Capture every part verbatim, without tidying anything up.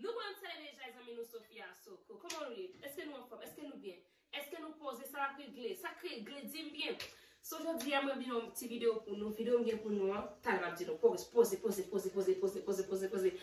Nou konn salye deja zanmi nou Sofia Soko. Kòman nou ye? Èske nou anfòm? Èske nou byen? Èske nou poze? Sa ap regle? Sa k regle? Di m byen. So, jodi a, mwen vin yon ti videyo pou nou. Videyo m gen pou nou an, talè m ap di nou. Poze, poze, poze, poze.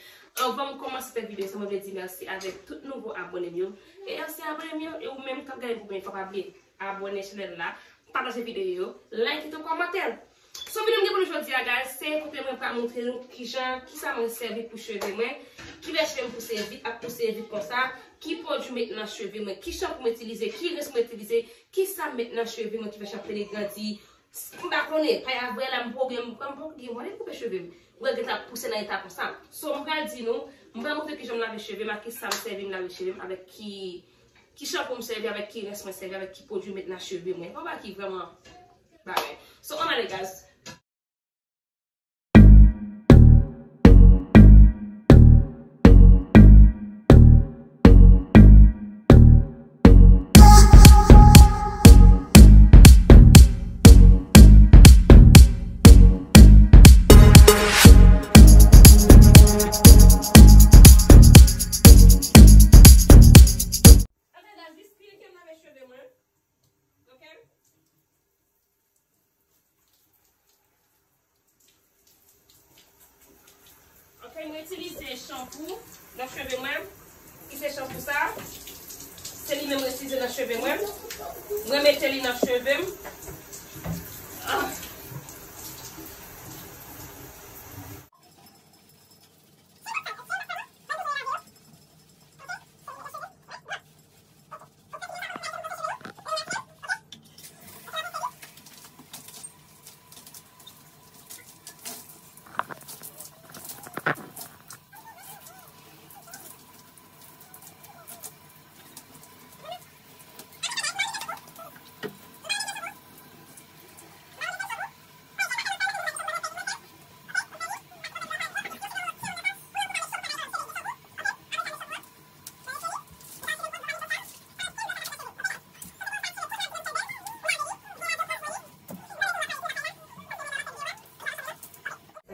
Anvan m kòmanse fè videyo sa, mwen vle di mèsi avèk tout nouvo abòne m yo. E ansyen abòne m yo, e ou menm k ap gade m pou premye fwa, pa bliye abòne chanèl la, pataje videyo yo, like it, kòmante l. So, videyo m gen pou nou jodi a, guys, se kote mwen pral montre nou kijan, kisa mwen sèvi pou cheve mwen, ki fè cheve m pouse vit, ap pouse vit konsa, ki pwodui m met nan cheve mwen, ki chanpou m itilize, ki rens mwen itilize, kisa m met nan cheve mwen ki fè chanpou li grandi. M pa konnen, pa y a vre la, m poko gen, m poko gen mwayen koupe cheve m. Ou wè l gentan ap pouse nan eta konsa. So, m pral di nou, m pral montre kijan m lave cheve m, ak kisa m sèvi m lave cheve m, avèk ki, ki chanpou m sèvi, avèk ki rens mwen sèvi, avèk ki pwodui m met nan cheve mwen. Yon bagay ki vrèman bagay. So, ann ale, guys. Ann ale, guys, jis klike m lave cheve mwen. Ok? Ok, mwen itilize chanpou nan cheve mwen. Ki se chanpou sa? Se li menm mwen itilize nan cheve mwen. Mwen mete li nan cheve m. Ah.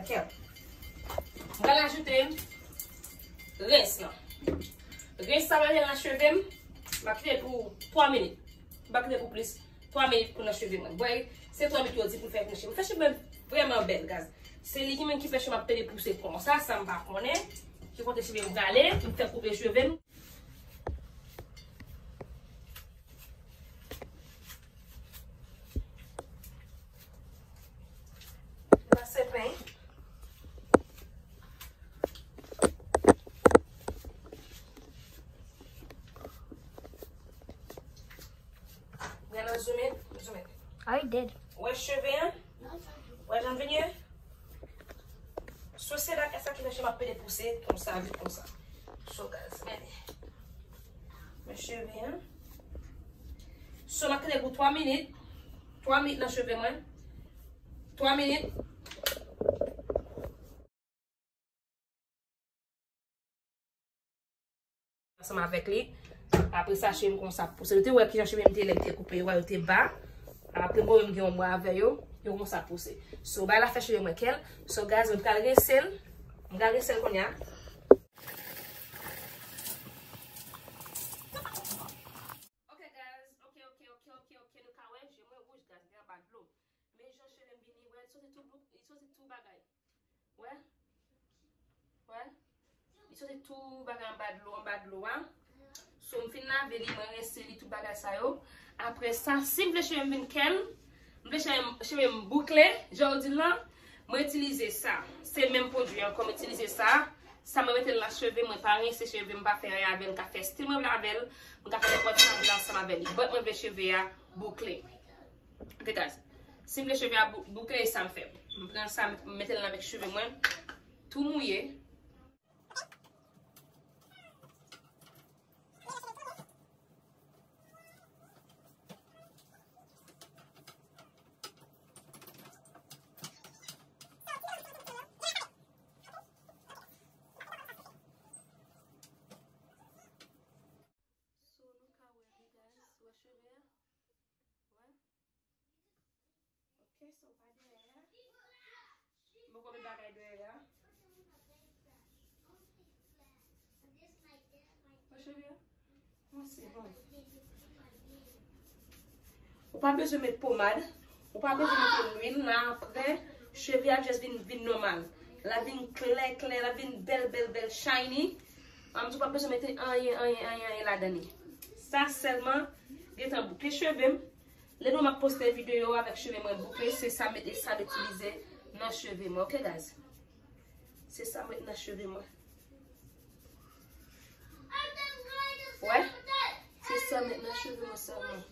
Ok. M pral ajoute rens lan. Rens sa m ap met nan cheve m, m ap kite l pou twa minit. M pa kite l pou plis. Twa minit pou nan cheve mwen. Bwè, se twa minit yo di pou fè pou cheve. Fè cheve mwen vrèman bèl, guys. Se li ki menm ki fè cheve m ap pede pouse konsa, sa m pa konnen. Ki kote cheve m prale, m fè koupe cheve m. Pase peny. Gade nan zoom in, zoom in. I did. Wè cheve an? Wè jan vin ye? So se bagay sa ki fè cheve m ap pede pouse konsa, vit konsa. So guys, gade. Men cheve an. So m ap kite pou twa minit. Twa minit nan cheve mwen. Twa minit. Ansanm avèk li. Apre sa, cheve m konsa pouse. Nou te wè kijan cheve m te lè m te koupe yo, yo te ba. Apre, mwen menm gen yon mwa avè yo, yo konsa pouse. So, bagay la fè cheve mwen kèl. So, guys, mwen pral rense l. Mwen pral rense l kounye a. Ok, guys. Ok, ok, ok, ok, ok. Nou ka wè, je mwen wouj, guys. Gen anba dlo. Men jan cheve m vini, wè, li soti tou, li soti tou bagay. Wè? Wè? Li soti tou bagay anba dlo, anba dlo a. So, m fin lave li, mwen rense li, tout bagay sa yo. Apre sa, si m vle cheve m vin kèl, m vle cheve m, cheve m boukle, jan yo di l lan, mwen itilize sa. Se menm pwodui an, kòm itilize sa. Sa mwen mete l nan cheve, mwen pa rense cheve, m pa fè anyen avè l, m ka fè stil mwen vle avè l, m ka fè nenpòt sa m vle ansanm avè li. But mwen vle cheve a boukle. Ok, guys. Si m vle cheve a bou-, boukle, e sa m fè. M pran sa, m mete l avèk cheve mwen. Tou mouye. So, nou ka wè li, guys. Wè cheve a? Wè? Ok, so pa dèyè a. M poko met bagay dèyè a. Ou pa bezwen met pomad, ou pa bezwen met lwil, la apre, cheve a just vin, vin nòmal. La vin klè, klè, la vin bèl, bèl, bèl, shiny. An m di w pa bezwen mete anyen, anyen, anyen, anyen ladan li. Sa sèlman gentan bouke cheve m. Lè nou m ap poste videyo avèk cheve mwen bouke, se sa m, sa m itilize nan cheve mwen, ok, guys? Se sa m met nan cheve mwen. Wè? Se sa m met nan cheve mwen sèlman.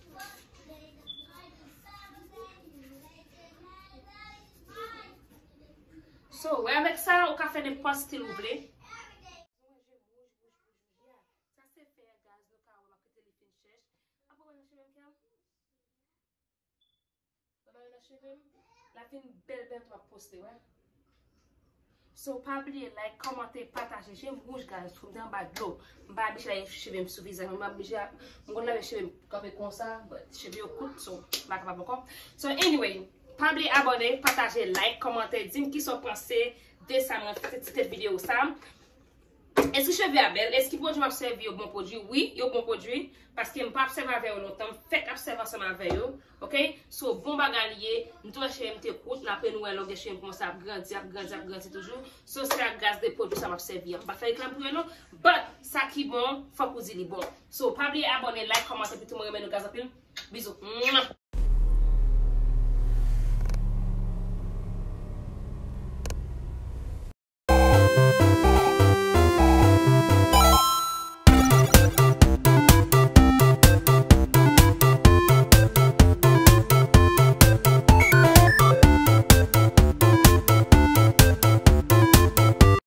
So, wè, avèk sa, ou ka fè nenpòt stil ou vle. Sa se fè, guys, nou ka wè m ap kite li fin chèch. Apre, wè nan cheve m, Kel? Wè bagay nan cheve m? La vin bèl, bèl, m ap poste, wè. So, pa bliye like, kòmante, pataje. Je m wouj, guys, m te anba dlo. M pa abitye lave cheve m sou vizaj mwen, m pa abitye, m konn lave cheve m kanpe konsa, but cheve yo kout, so, m pa kapab ankò. So, anyway, pa bliye abòne, pataje, like, kòmante, di m kisa w panse de sa mwen fè ti tèt videyo sa. Èske cheve a bèl? Èske pwodui m ap sèvi yo bon pwodui? Wi, yo bon pwodui. Paske m pa ap sèvi avè yo lontan, m fèk ap sèvi ansanm avè yo. Ok? So, bon bagay li ye. M tou wè cheve m te kout, n apre nou wè longè cheve m kòmanse ap grandi, ap grandi, ap grandi toujou. So, se a gras de pwodui sa m ap sèvi a. M pa fè reklam pou yo non. But, sa ki bon, fòk ou di li bon. So, pa bliye abòne, like, kòmante, pitit mwen renmen nou guys anpil. Bizou. Mwah!